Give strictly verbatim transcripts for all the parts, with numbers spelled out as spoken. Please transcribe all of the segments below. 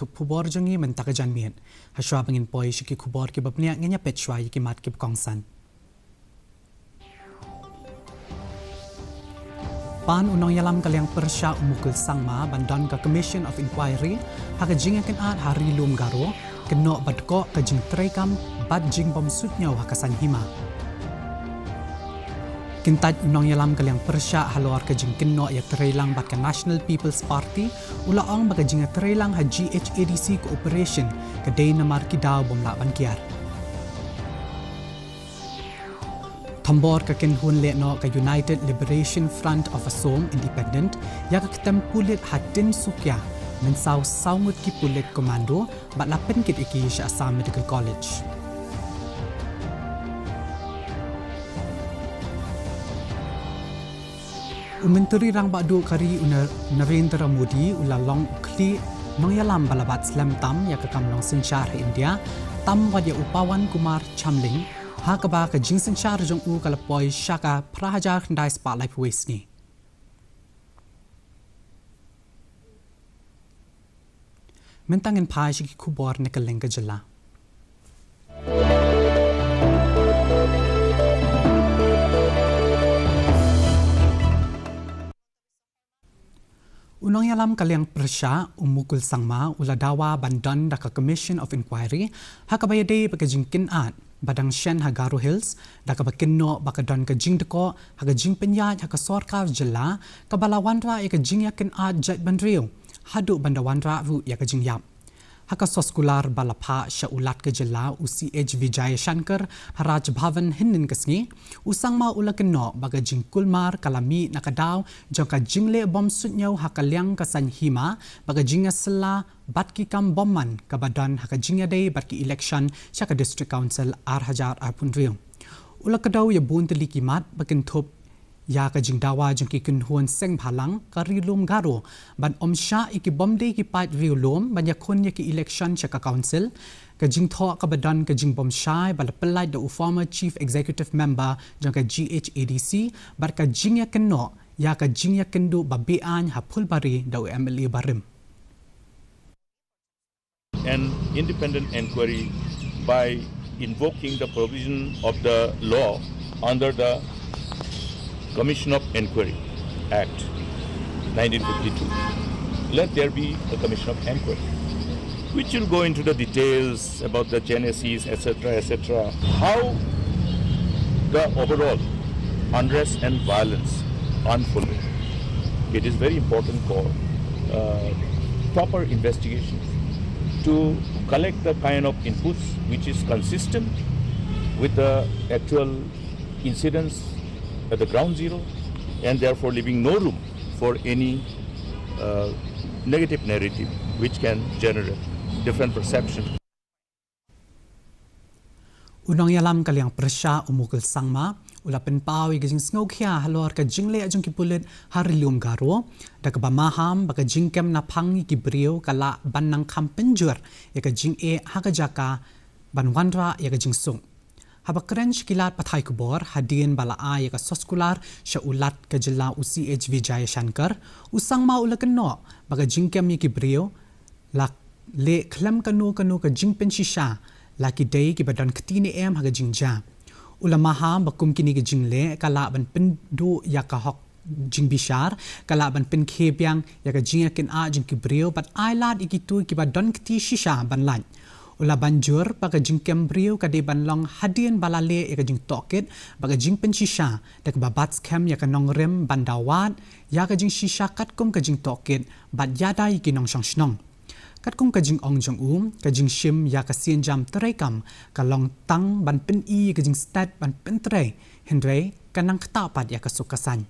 Tup khubor jong ngi mynta ka janmiet. Hashwa ba ngin poi sha ki khubor kiba bniah, ngin ïa peit shwa ïa ki mat kiba kongsan. Pan u nongïalam ka liang pyrshah u Mukul Sangma ban don ka Commission of Inquiry ha ka jingïakynad ha Ri Lum Garo, kynnoh ba dkoh ka jingtreikam bad jingbym suidñiew ha ka saiñ hima. Kyntait u nongïalam ka liang pyrshah halor ka jingkynnoh ïatreilang bad ka National People's Party, u la ong ba ka jingïatreilang ha G H A D C Cooperation ka dei namar ki daw bym lah ban kiar. Thombor ka kynhun lehnoh ka United Liberation Front of Assam Independent ïa ka ktem pulit ha Tinsukia, mynsaw saw ngut ki pulit komando bad la pynkit ïa ki sha Assam Medical College. U Myntri Rangbah Duh ka ri u Nar-, Narendra Modi u la long u khlieh nongïalam ba la bat slem tam ïa ka kam nongsynshar ha India, tam wat ïa u Pawan Kumar Chamling, ha kaba ka jingsynshar jong u ka la poi sha ka phra hajar khyndai spah laiphew wei sngi. Mynta ngin phai sha ki khubor na ka liang ka jylla. U nongïalam ka liang pyrshah u Mukul Sangma u la dawa ban don da ka Commission of Inquiry ha kaba ïadei bad ka jingkynad ba dang shen ha Garo Hills, da kaba kynnoh ba ka don ka jingdkoh ha ka jingpynïaid ha ka sorkar jylla, kaba la wanrah ïa ka jingïakynad jaitbynriew haduh ban da wanrah ruh ïa ka jingïap. Ha ka soskular ba la phah sha u Lat ka jylla u C H Vijayashankar ha Raj Bhavan hynnin ka sngi, u Sangma u la kynnoh ba ka jingkulmar ka la mih na ka daw jong ka jingleh bym suidñiew ha ka liang ka saiñ hima, ba ka jingïasylla bad ki kam bymman kaba don ha ka jingïadei bad ki election sha ka District Council ar hajar arphew hynriew. U la kdew ïa bun tylli ki mat ba kynthup ïa ka jingdawa jong ki kynhun seng bhalang ka Ri Lum Garo ban ym shah ïa ki bym dei ki paid riewlum ban ïakhun ïa ki election sha ka council, ka jingthoh kaba don ka jingbymshai ba la pyllait da u former Chief Executive Member jong ka G H A D C, bad ka jingïakynnoh ïa ka jingïakynduh ba be-aiñ ha Phulbari da u M L A barim. An independent inquiry by invoking the provision of the law under the Commission of Inquiry Act nineteen fifty-two. Let there be a Commission of Inquiry, which will go into the details about the genesis, et cetera, et cetera. How the overall unrest and violence unfolded. It is very important for uh, proper investigation to collect the kind of inputs which is consistent with the actual incidents at the ground zero, and therefore leaving no room for any uh, negative narrative which can generate different perception. U nongïalam ka liang pyrshah u Mukul Sangma u la pynpaw ïa ka jingsngewkhia halor ka jingleh jong ki pulit ha Ri Lum Garo, da kaba maham ba ka jingkem naphang ïa ki briew ka lah ban nang kham pynjur ïa ka jingeh ha ka jaka ban wanrah ïa ka jingsuk. Haba kren sha ki lad pathai khubor hadien ba la ai ïa ka soskular sha u Lat ka jylla u C H Vijayashankar, u Sangma u la kynnoh ba ka jingkem ïa ki briew la leh khlem kano kano ka jingpynshisha, la ki dei kiba don kti ne em ha ka jingjia. U la maham ba kum kine ki jingleh ka lah ban pynduh ïa ka hok jingbishar, ka lah ban pynkhie biang ïa ka jingïakynad jong ki briew bad ai lad ïa kito kiba don kti shisha ban lait. U la ban jur ba ka jingkem briew ka dei ban long hadien ba la leh ïa ka jingtohkit bad ka jingpynshisha, da kaba bat skhem ïa ka nongrim ban da wad ïa ka jingshisha katkum ka jingtohkit bad ïada ïa ki nongshong shnong. Katkum ka jingong jong u, ka jingshim ïa ka sienjam treikam ka long tang ban pyni ïa ka jingstet ban pyntrei, hynrei ka nang ktah pat ïa ka suk ka saiñ.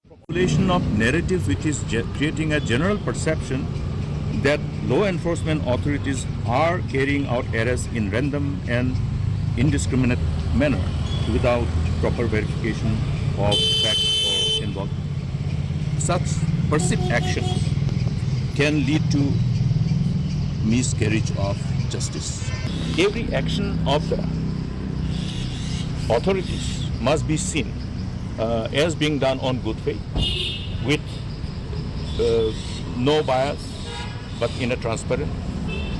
Population of narrative which is ge- creating a general perception that law enforcement authorities are carrying out arrests in random and indiscriminate manner without proper verification of facts or involvement. Such perceived action can lead to miscarriage of justice. Every action of the authorities must be seen uh, as being done on good faith, with uh, no bias, but in a transparent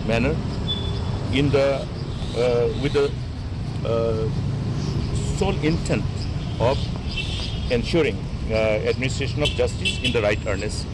manner, in the uh, with the uh, sole intent of ensuring uh, administration of justice in the right earnest.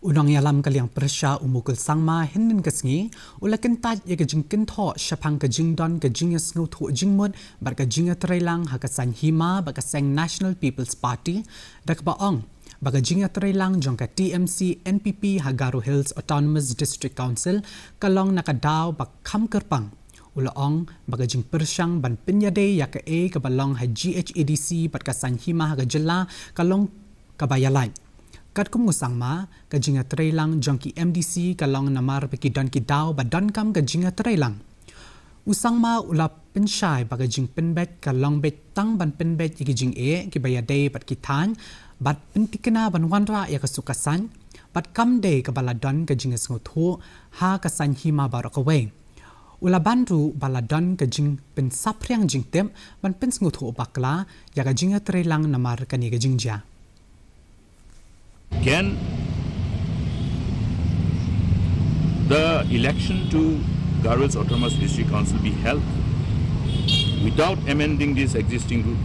U nongïalam ka liang pyrshah u Mukul Sangma hynnin ka sngi u la kyntait ïa ka jingkynthoh shaphang ka jingdon ka jingïasngewthuh jingmut bad ka jingïatreilang ha ka saiñ hima bad ka seng National People's Party, da kaba ong ba ka jingïatreilang jong ka T M C N P P ha Garo Hills Autonomous District Council ka long na ka daw ba kham kyrpang. U la ong ba ka jingpyrshang ban pynïadei ïa kaei kaba long ha G H A D C bad ka saiñ hima ha ka jylla ka long kaba ïalait. Katkum u Sangma, ka jingïatreilang jong ki M D C ka long namar ba ki don ki daw ba donkam ka jingïatreilang. U Sangma u la pynshai ba ka jingpynbeit ka long beit tang ban pynbeit ïa ki jingeh kiba ïadei bad ki thaiñ bad pyntikna ban wanrah ïa ka suk ka saiñ bad kam dei kaba la don ka jingïasngewthuh ha ka saiñ hima baroh kawei. U la ban ruh ba la don ka jingpynsaphriang jingtip ban pynsngewthuh bakla ïa ka jingïatreilang namar kane ka jingjia. Can the election to Garo Hills Autonomous District Council be held without amending this existing rule,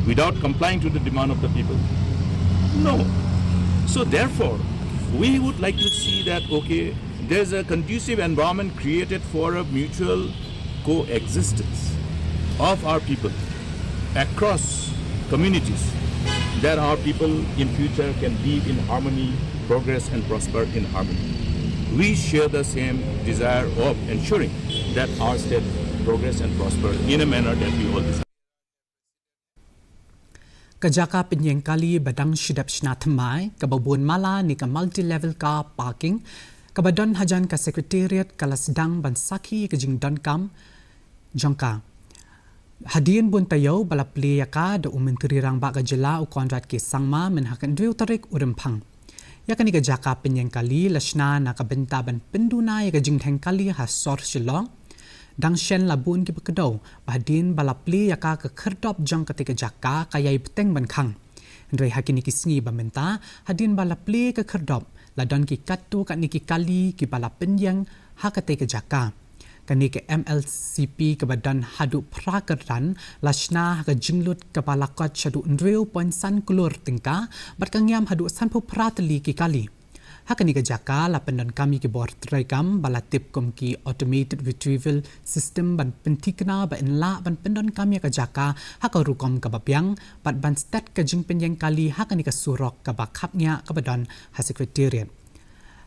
without complying to the demand of the people? No. So therefore, we would like to see that, okay, there's a conducive environment created for a mutual coexistence of our people across communities, that our people in future can live in harmony, progress and prosper in harmony. We share the same desire of ensuring that our state progress and prosper in a manner that we all desire. Ka jaka pynïeng kali ba dang shidap shna thymmai kaba bun mala ne ka multi-level car parking kaba don hajan ka Secretariat ka la sdang ban sakhi ka jingdonkam jong ka. Hadien bun taïew ba la plie ïa ka da u Myntri Rangbah ka jylla u Conrad K Sangma mynha ka hynriew tarik u Rymphang. Ïa kane ka jaka pynïeng kali la shna na ka bynta ban pynduna ïa ka jingdheng kali ha sor Shillong. Dang shen la bun kiba kdew ba hadien ba la plie ïa ka ka khyrdop jong kata ka jaka ka ïai bteng ban khang. Hynrei ha kine ki sngi ba mynta hadien ba la plie ka khyrdop la don ki katto katne ki kali kiba la pynïeng ha kata ka jaka. Kane ka M L C P kaba don haduh phra kyrdan la shna ha ka jinglut kaba la koit shaduh hynriew point san klur tyngka bad ka ngiam haduh sanphew phra tylli ki kali. Ha kane ka jaka la pyndonkam ïa ki bor treikam ba la tip kum ki automated retrieval system ban pynthikna ba yn lah ban pyndonkam ïa ka jaka ha ka rukom kaba biang bad ban stet ka jingpynïeng kali ha kane ka surok kaba khapngiah kaba don ha Secretariat.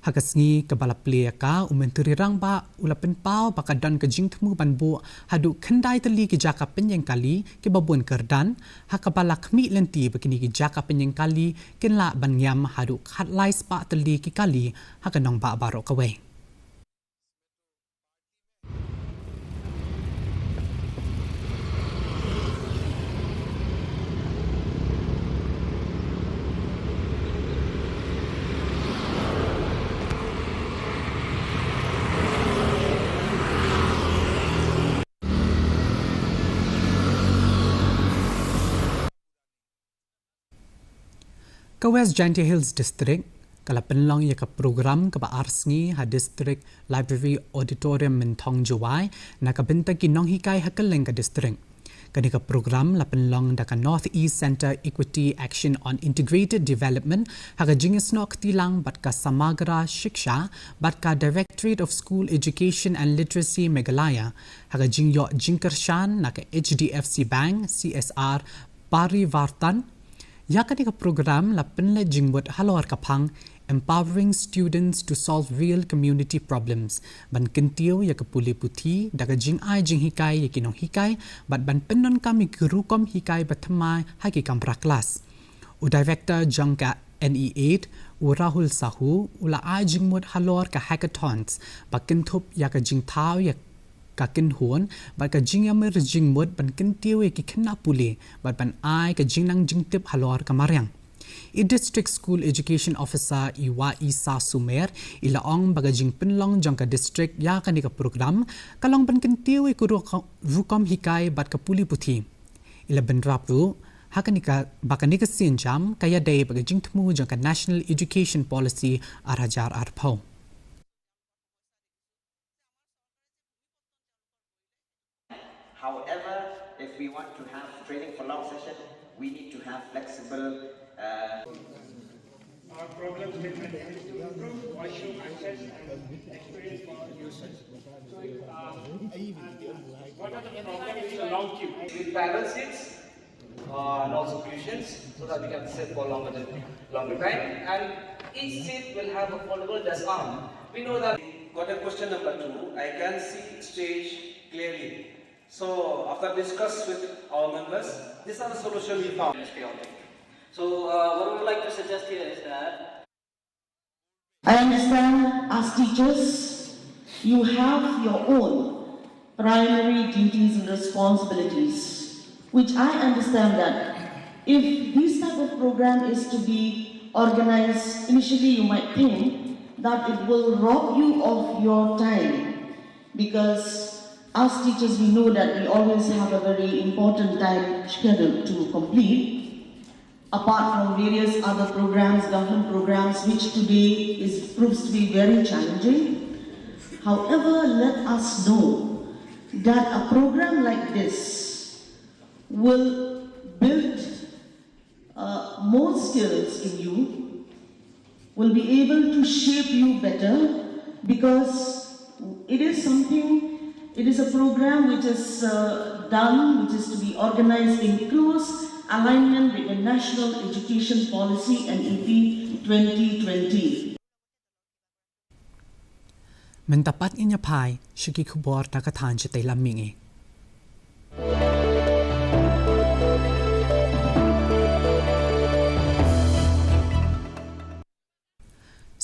Ha ka sngi kaba la plie ïa ka, u Myntri Rangbah u la pynpaw ba ka don ka jingthmu ban buh haduh khyndai tylli ki jaka pynïeng kali kiba bun kyrdan, ha kaba la khmih lynti ba kine ki jaka pynïeng kali kin lah ban ngiam haduh khatlai spah tylli ki kali ha ka nongbah baroh kawei. Ka West Jaintia Hills District ka la pynlong ïa ka program kaba ar sngi ha District Library Auditorium Mynthong Jowai na ka bynta ki nonghikai ha kylleng ka district. Kane ka program la pynlong da ka North East Centre Equity Action on Integrated Development ha ka jingïasnoh kti lang bad ka Samagra Shiksha bad ka Directorate of School Education and Literacy Meghalaya ha ka jingïoh jingkyrshan na ka H D F C Bank, C S R, Parivartan. Ïa kane ka program la pynleit jingmut halor ka phang Empowering Students to Solve Real Community Problems, ban kyntiew ïa ka pule puthi da ka jingai jinghikai ïa ki nonghikai bad ban pyndonkam ïa ki rukom hikai ba thymmai ha ki kamra klas. U Director jong ka N E eight, u Rahul Sahu, u la ai jingmut halor ka hackathons ba kynthup ïa ka jingthaw ïa ka kynhun bad ka jingïamir jingmut ban kyntiew ïa ki khynnah pule bad ban ai ka jingnang jingtip halor ka mariang. I District School Education Officer i Waisa Sumer i la ong ba ka jingpynlong jong ka district ïa kane ka program ka long ban kyntiew ïa ka rukom hikai bad ka pule puthi. I la bynrap ruh Ha kane ka, ba kane ka sienjam ka ïadei bad ka jingthmu jong ka National Education Policy ar hajar arphew. However, if we want to have training for long session, we need to have flexible, uh, our problem statement is to improve washroom access and experience for users. So, uh, and what are the problems in the long queue? With parallel seats, uh, and also cushions, so that we can sit for longer than, longer time. And each seat will have a foldable desk arm. We know that. Got a question number two. I can see stage clearly. So after discuss with our members, these are the solution we found. So, uh, what I would like to suggest here is that I understand as teachers, you have your own primary duties and responsibilities, which I understand that if this type of program is to be organized, initially you might think that it will rob you of your time, because as teachers, we know that we always have a very important time schedule to complete, apart from various other programs, government programs, which today is, proves to be very challenging. However, let us know that a program like this will build, uh, more skills in you, will be able to shape you better, because it is something, it is a program which is, uh, done, which is to be organized in close alignment with the National Education Policy, N E P twenty twenty. Mynta pat ngin ïa phai sha ki khubor na ka thaiñ shatei lam mihngi.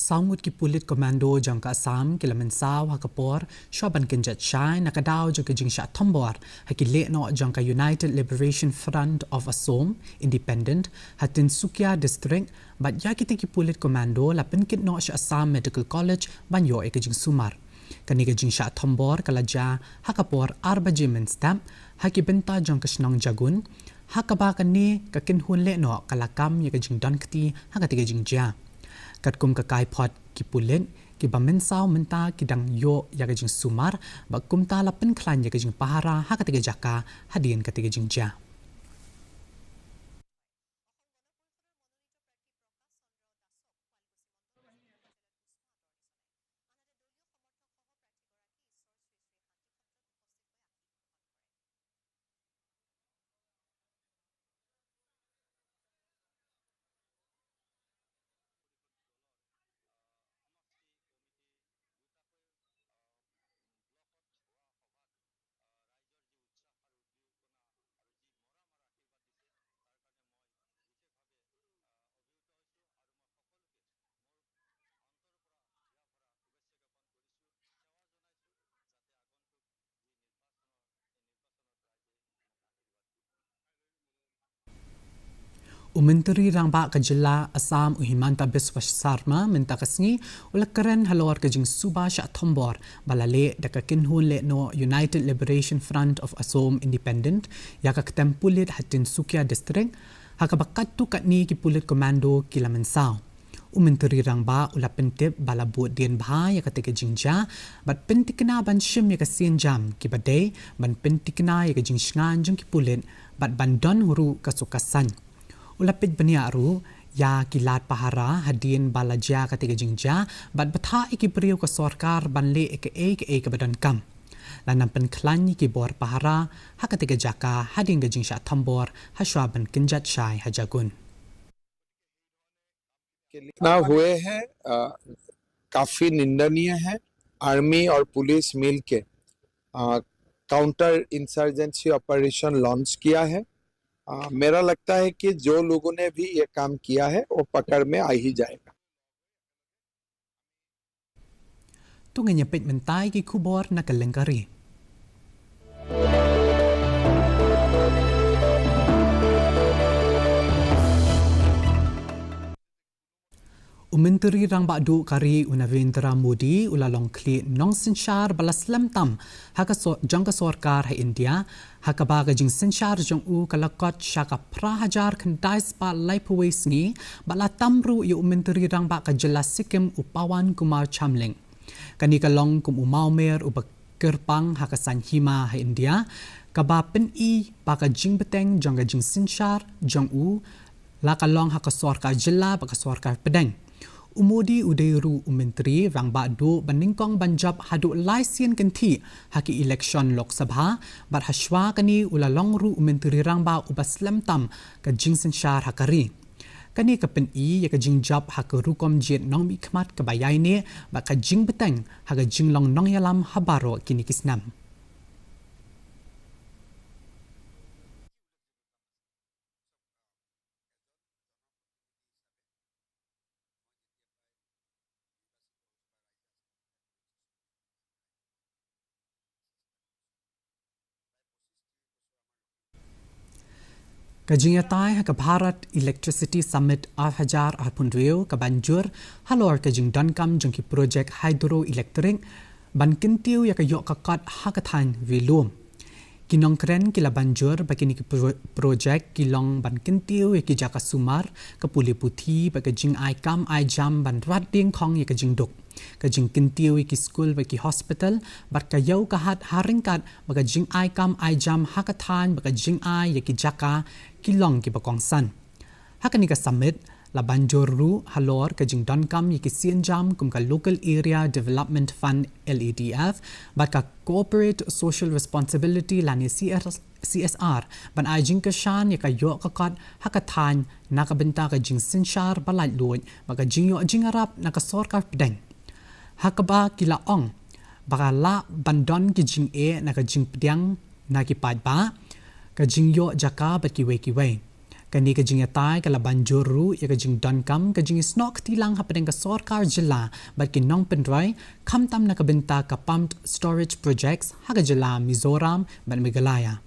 Saw ngut ki pulit komando jong ka Assam ki la mynsaw ha ka por shuwa ban kynjat shai na ka daw jong ka jingshah thombor ha ki lehnoh jong ka United Liberation Front of Assam, Independent, ha Tinsukia District, bad ïa kita ki pulit komando la pynkit noh sha Assam Medical College ban ïoh ïa ka jingsumar. Kane ka jingshah thombor ka la jia ha ka por ar baje mynstep ha ki bynta jong ka shnong Jagun, ha kaba kane ka kynhun lehnoh ka la kam ïa ka jingdon kti ha kata ka jingjia. Katkum ka kaiphod ki pulit, kiba mynsaw mynta ki dang ïoh ïa ka jingsumar, bad kumta la pynkhlaiñ ïa ka jingpahara ha kata ka jaka hadien kata ka jingjia. U Myntri Rangbah ka jylla Assam, u Himanta Biswa Sarma, mynta ka sngi u la kren halor ka jingsuba shah thombor ba la leh da ka kynhun lehnoh United Liberation Front of Assam, Independent, ïa ka ktem pulit ha Tinsukia District, ha kaba katto katne ki pulit komando ki la mynsaw. U Myntri Rangbah u la pyntip ba la bud dien bha ïa kata ka jingjia, bad pyntikna ban shim ïa ka sienjam kiba dei ban pyntikna ïa ka jingshngaiñ jong ki pulit, bad ban don ruh ka suk ka saiñ. U la peit bniah ruh ïa ki lad pahara hadien ba la jia kata ka jingjia, bad bthah ïa ki briew ka sorkar ban leh ïa kaei kaei kaba donkam. La nang pynkhlaiñ ïa ki bor pahara ha kata ka jaka hadien ka jingshah thombor hashwa ban kynjat shai ha Jagun. कितना हुए हैं, अ, काफी निंदनीय है। आर्मी और पुलिस मिलके, अ, काउंटर इंसर्जेंसी ऑपरेशन लॉन्च किया है। अ, मेरा लगता है कि जो लोगों ने भी ये काम किया है, वो पकड़ में आ ही जाएगा। To ngin ïa peit mynta ïa ki khubor na ka lyngkari. U Myntri Rangbah Duh ka ri u Narendra Modi u la long khlieh nongsynshar ba la slem tam ha ka so-, jong ka sorkar ha India, ha kaba ka jingsynshar jong u ka la kot sha ka phra hajar khyndai spah laiphew wei sngi, bad la tam ruh ïa u Myntri Rangbah ka jylla Sikkim u Pawan Kumar Chamling. Kane ka long kum u mawmer uba kyrpang ha ka saiñ hima ha India, kaba pyni ba ka jingbteng jong ka jingsynshar jong u la ka long ha ka sorkar jylla bad ka sorkar pdeng. U Modi u dei ruh u Myntri Rangbah Duh ba nyngkong ban jop haduh lai sien kynthih ha ki election Lok Sabha, bad hashwa kane u la long ruh u Myntri Rangbah uba slem tam ka jingsynshar ha ka ri. Kane ka pyni ïa ka jingjop ha ka rukom jied nongmihkhmat kaba ïaineh bad ka jingbteng ha ka jinglong nongïalam ha baroh kine ki snem. Ka jingïatai ha ka Bharat Electricity Summit ar hajar arphew hynriew ka ban jur halor ka jingdonkam jong ki projek hydroelectric ban kyntiew ïa ka ïoh ka kot ha ka thaiñ Ri-lum. Ki nongkren ki la ban jur ba kine ki pro-, projek ki long ban kyntiew ïa ki jaka sumar, ka pule puthi bad ka jingai kam ai jam ban rat diengkhong ïa ka jingduk, ka jingkyntiew ïa ki skul bad ki hospital, bad ka ïew ka hat ha ryngkat bad ka jingai kam ai jam ha ka thaiñ bad ka jingai ïa ki jaka ki long kiba kongsan. Ha kane ka summit la ban jur ruh halor ka jingdonkam ïa ki sienjam kum ka Local Area Development Fund, L A D F, bad ka Corporate Social Responsibility lane C S, C S R, ban ai jingkyrshan ïa ka ïoh ka kot ha ka thaiñ na ka bynta ka jingsynshar ba laitluid bad ka jingïoh jingïarap na ka sorkar pdeng, ha kaba ki la ong ba ka lah ban don ki jingeh na ka jingpdiang na ki paidbah, ka jingïoh jaka bad kiwei kiwei. Kane ka jingïatai ka la ban jur ruh ïa ka jingdonkam ka jingïasnoh kti lang hapdeng ka sorkar jylla bad ki nongpynroi, khamtam na ka bynta ka pumped storage projects ha ka jylla Mizoram bad Meghalaya.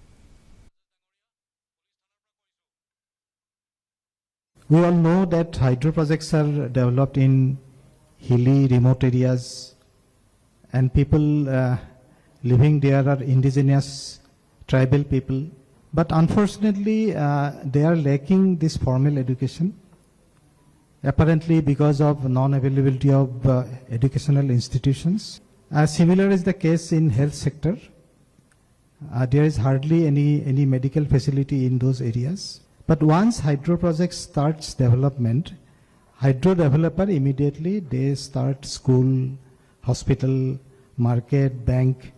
We all know that hydro projects are developed in hilly, remote areas, and people, uh, living there are indigenous tribal people. But unfortunately, uh, they are lacking this formal education, apparently because of non-availability of, uh, educational institutions. Uh, similar is the case in health sector. Uh, there is hardly any, any medical facility in those areas. But once hydro project starts development, hydro developer immediately they start school, hospital, market, bank,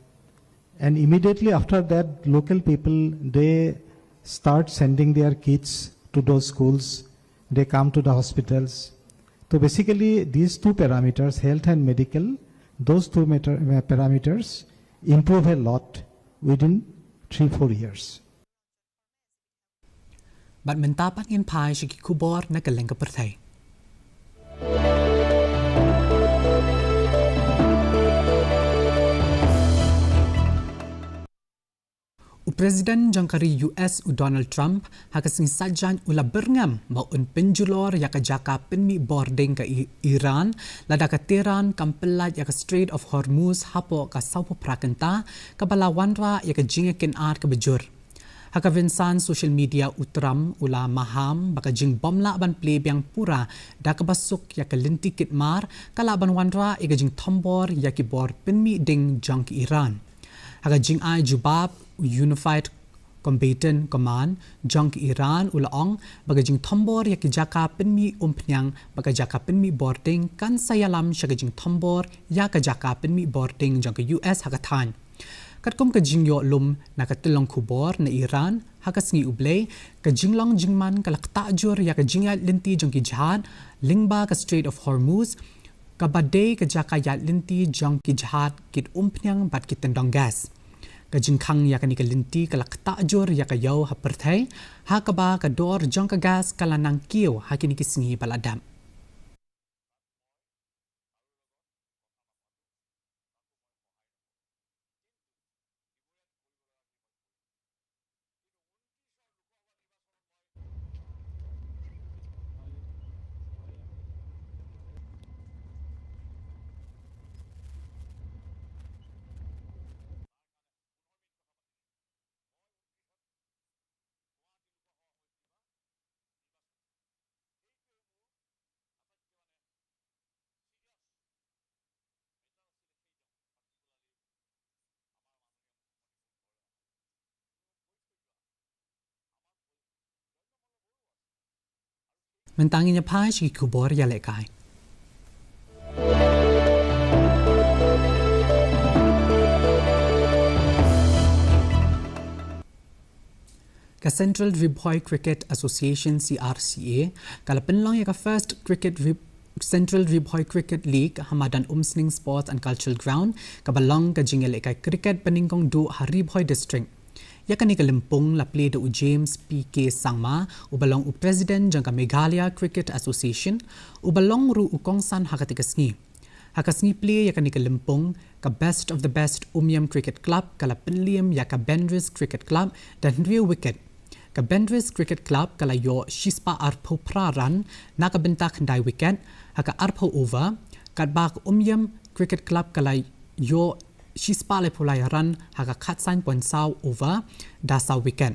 and immediately after that, local people, they start sending their kids to those schools. They come to the hospitals. So basically, these two parameters, health and medical, those two meta-, uh, parameters improve a lot within three, four years. Bad mynta pat ngin phai sha ki khubor na kylleng ka pyrthei. U President jong ka ri U S u Donald Trump ha ka sngi Saitjaiñ u la byrngem ba un pynjulor ïa ka jaka pynmih bording ka I-, Iran, lada ka Tehran kam pyllait ïa ka Strait of Hormuz hapoh ka sawphew phra kynta, kaba la wanrah ïa ka jingïakynad kaba jur. Ha ka rynsan social media u Trump u la maham ba ka jingbymlah ban plie biang pura da kaba suk ïa ka lynti kit mar ka lah ban wanrah ïa ka jingthombor ïa ki bor pynmih ding jong ki Iran. Ha ka jingai jubab u Unified Combatant Command jong ki Iran u la ong ba ka jingthombor ïa ki jaka pynmih umphniang bad ka jaka pynmih bording kan sa ïalam sha ka jingthombor ïa ka jaka pynmih bording jong ka U S ha ka thaiñ. Katkum ka jingïoh lum na ka tyllong khubor na Iran ha ka sngi U Blei, ka jinglong jingman ka la ktah jur ïa ka jingïaid lynti jong ki jhad lyngba ka Strait of Hormuz, kaba dei ka jaka ïaid lynti jong ki jhad kit umphniang bad ki tyndong gas. Ka jingkhang ïa kane ka lynti ka la ktah jur ïa ka ïew ha pyrthei, ha kaba ka dor jong ka gas ka la nang kiew ha kine ki sngi ba la dep. Mynta ngin ïa phai sha ki khubor ïalehkai. Ka Central Ri Bhoi Cricket Association, C R C A, ka la pynlong ïa ka First Cricket Ri-, Central Ri Bhoi Cricket League ha madan Umsning Sports and Cultural Ground, kaba long ka jingïalehkai cricket banyngkong duh ha Ri Bhoi District. Ïa kane ka lympung la plie da u James P K Sangma, uba long u President jong ka Meghalaya Cricket Association, uba long ruh u kongsan ha kata ka sngi. Ha ka sngi plie ïa kane ka lympung, ka Best of the Best Umiam Cricket Club ka la pynliem ïa ka Bendris Cricket Club da hynriew wicket. Ka Bendris Cricket Club ka la ïoh shispah arphew phra run na ka bynta khyndai wicket ha ka arphew over, katba ka Umiam Cricket Club ka la ïoh shispah laiphew lai run ha ka khatsan point saw over da saw wicket.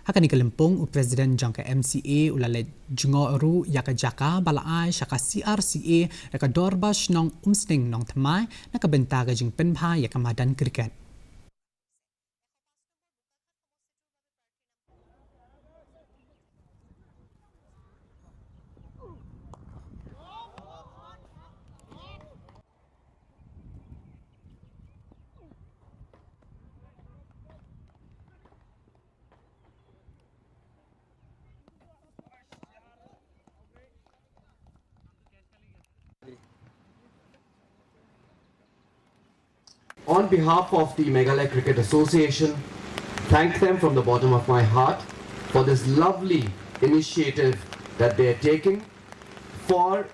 Ha kane ka lympung, u President jong ka M C A u la leit jngoh ruh ïa ka jaka ba la ai sha ka C R C A da ka Dorbar Shnong Umsning Nongthymmai na ka bynta ka jingpynbha ïa ka madan cricket. On behalf of the Meghalaya Cricket Association, thank them from the bottom of my heart for this lovely initiative that they are taking, for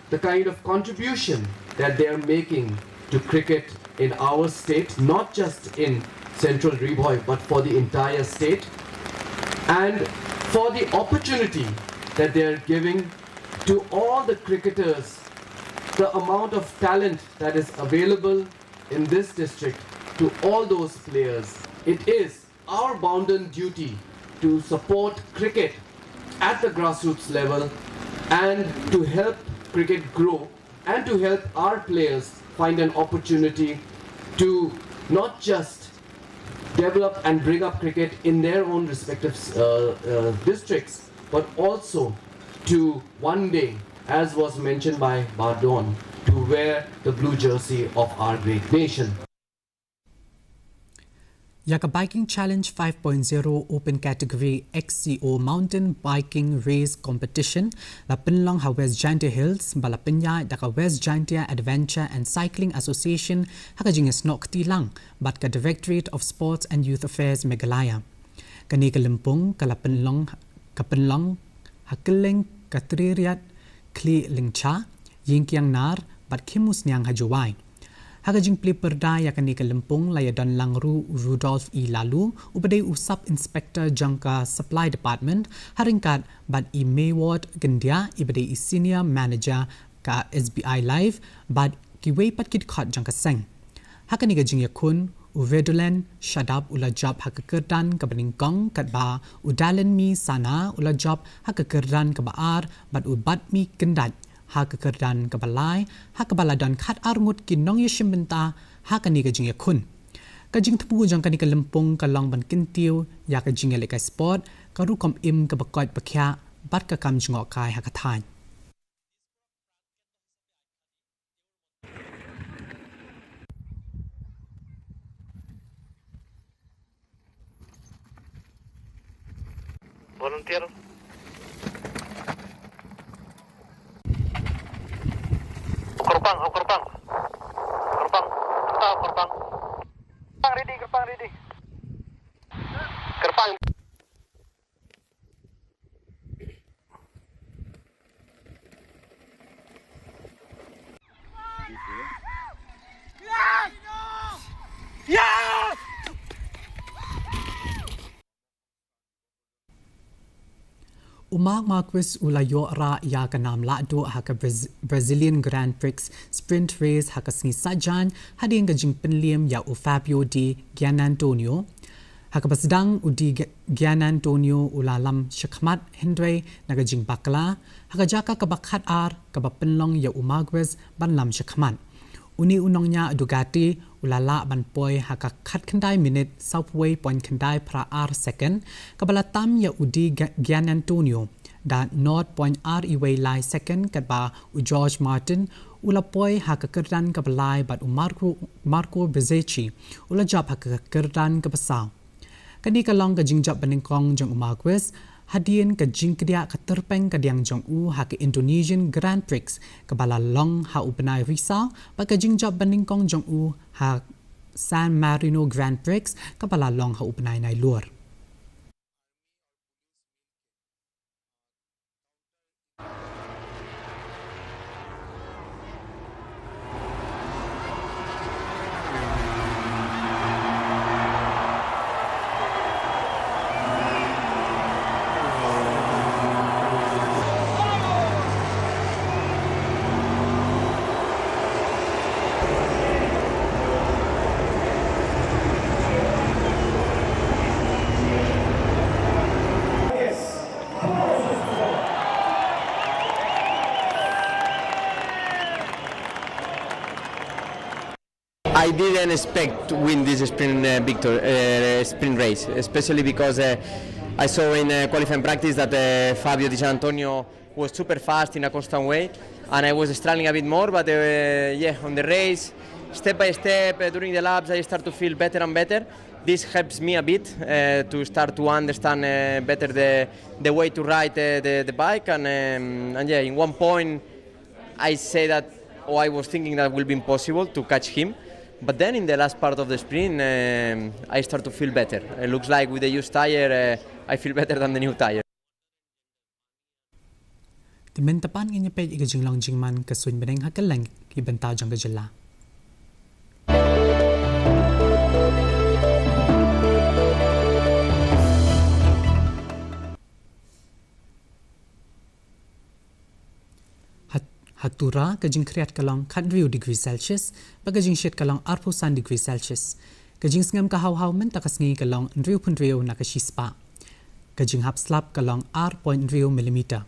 the kind of contribution that they are making to cricket in our state, not just in Central Ri Bhoi, but for the entire state, and for the opportunity that they are giving to all the cricketers, the amount of talent that is available in this district, to all those players. It is our bounden duty to support cricket at the grassroots level and to help cricket grow and to help our players find an opportunity to not just develop and bring up cricket in their own respective, uh, uh, districts, but also to one day, as was mentioned by Bah Don, to wear the blue jersey of our great nation. Ïa ka Biking Challenge five point zero Open Category X C O Mountain Biking Race Competition la pynlong ha West Jaintia Hills, ba la pynïaid da ka West Jaintia Adventure and Cycling Association ha ka jingïasnoh kti lang bad ka Directorate of Sports and Youth Affairs Meghalaya. Kane ka lympung ka la pynlong, ka pynlong ha kylleng ka Three Riat, Khlieh Lyngcha, Ïingkiang Nar bad Khimusniang ha Jowai. Ha ka jingplie pyrda ïa kane ka lympung la ïadon lang ruh u Rudolph E Laloo, uba dei u Sub Inspector jong ka Supply Department, ha ryngkat bad i Mayward Kyndiah, iba dei i Senior Manager ka S B I Life, bad kiwei pat ki dkhot jong ka seng. Ha kane ka jingïakhun, u Redolen Shadap u la jop ha ka kyrdan kaba nyngkong, katba u Dalenmi Sana u la jop ha ka kyrdan kaba ar, bad u Batmi Kyndait ha ka kyrdan kaba lai, ha kaba la don khatar ngut ki nongïashim bynta ha kane ka jingïakhun. Ka jingthmu jong kane ka lympung ka long ban kyntiew ïa ka jingïalehkai sport, ka rukom im kaba koit ba khiah bad ka kam jngohkai ha ka thaiñ. Volunteer. Kyrpang, oh, kyrpang. Kyrpang. Ah, kyrpang. Kyrpang ready, kyrpang ready. Kyrpang. U Marc Marquez u la ïoh rah ïa ka nam lahduh ha ka Braz-, Brazilian Grand Prix Sprint Race ha ka sngi Saitjaiñ, hadien ka jingpynliem ïa u Fabio Di Giannantonio. Ha kaba sdang u Di Gi-, Giannantonio u la lam shakhmat hynrei na ka jingbakla ha ka jaka kaba khatar kaba pynlong ïa u Marquez ban lam shakhmat. Une u nongñiah Ducati u la lah ban poi ha ka khatkhyndai minit sawphew wei point khyndai phra ar second, kaba la tam ïa u Di Gi-, Giannantonio. da nought point ar wei lai second, katba u George Martin u la poi ha ka kyrdan kaba lai bad u Marco, Marco Bezzecchi u la jop ha ka kyrdan kaba saw. Kane ka long ka jingjop banyngkong jong u Marquez hadien ka jingkdiah ka tyrpeng kadiang jong u ha ka Indonesian Grand Prix kaba la long ha u bnai Risaw, bad ka jingjop banyngkong jong u ha San Marino Grand Prix kaba la long ha u bnai Nailur. I didn't expect to win this sprint, uh, victory, uh, sprint race, especially because, uh, I saw in, uh, qualifying practice that, uh, Fabio Di Giannantonio was super fast in a constant way, and I was struggling a bit more. But, uh, yeah, on the race, step by step, uh, during the laps, I start to feel better and better. This helps me a bit, uh, to start to understand, uh, better the the way to ride, uh, the the bike, and, um, and yeah, in one point, I say that, or I was thinking that will be impossible to catch him. But then in the last part of the sprint, um, I start to feel better. It looks like with the used tire, uh, I feel better than the new tire. Te mynta pat ngin ïa peit ïa ka jinglong jingman ka suiñ bneng ha kylleng ki bynta jong ka jylla. Ha, ha Tura, ka jingkhriat ka long khathynriew degree Celsius, bad ka jingshit ka long arphew san degree Celsius. Ka jingsngem ka haw haw mynta ka sngi ka long hynriewphew hynriew na ka shispah. Ka jinghap slap ka long ar point hynriew millimeter.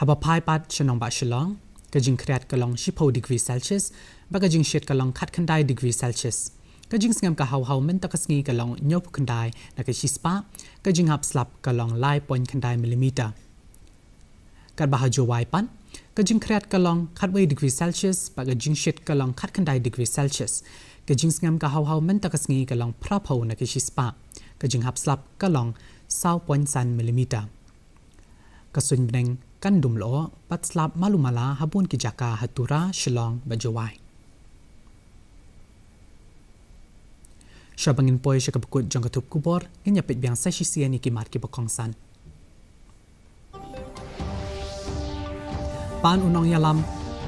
Haba phai pat sha nongbah Shillong, ka jingkhriat ka long shiphew degree Celsius, bad ka jingshit ka long khatkhyndai degree Celsius. Ka jingsngem ka haw haw mynta ka sngi ka long hynñiewphew khyndai na ka shispah, ka jinghap slap ka long lai point khyndai millimeter. Katba ha Jowai pat, ka jingkhriat ka long khatwei degree Celsius, bad ka jingshit ka long khatkhyndai degree Celsius. Ka jingsngem ka haw haw mynta ka sngi ka long phraphew na ka shispah. Ka jinghap slap ka long saw point san millimeter. Ka suiñ bneng kan dum lyoh, bad slap malu mala ha bun ki jaka ha Tura, Shillong, bad Jowai. Shwa ba ngin poi sha kaba kut jong ka thup khubor, ngin ïa peit biang sa shisien ïa ki mat kiba kongsan. Pan u nongïalam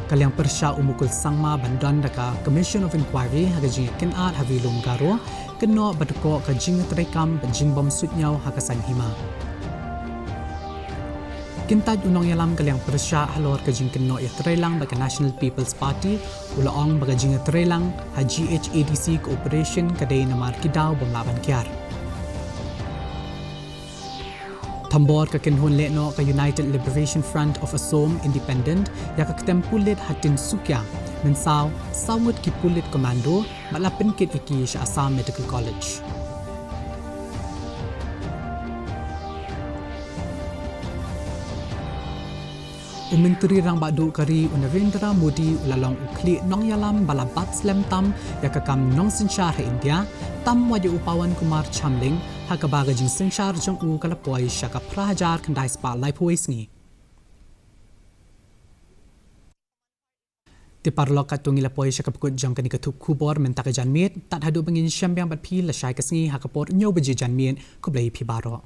ka liang pyrshah u Mukul Sangma ban don da ka Commission of Inquiry ha ka jingïakynad ha Ri-lum Garo, kynnoh ba dkoh ka jingtreikam bad jingbym suidñiew ha ka saiñ hima. Kyntait u nongïalam ka liang pyrshah halor ka jingkynnoh ïatreilang bad ka National People's Party, u la ong ba ka jingïatreilang ha G H A D C Corporation ka dei namar ki daw bym lah ban kiar. Thombor, ka kynhun lehnoh ka United Liberation Front of Assam Independent ïa ka ktem pulit ha Tinsukia. Mynsaw, saw ngut ki pulit commando bad la pynkit ïa ki sha Assam Medical College. U Myntri Rangbah Duh ka ri u Narendra Modi u la long u khlieh nongïalam ba la bat slem tam ïa ka kam nongsynshar ha India, tam wat ïa u Pawan Kumar Chamling, ha kaba ka jingsynshar jong u ka la poi sha ka phra hajar khyndai spah laiphew wei sngi. Te paralok, katto ngi la poi sha kaba kut jong kane ka thup khubor mynta ka janmiet, tad haduh ba ngin ïashem biang bad phi lashai ka sngi ha ka por hynñiew baje janmiet, khublei phi baroh.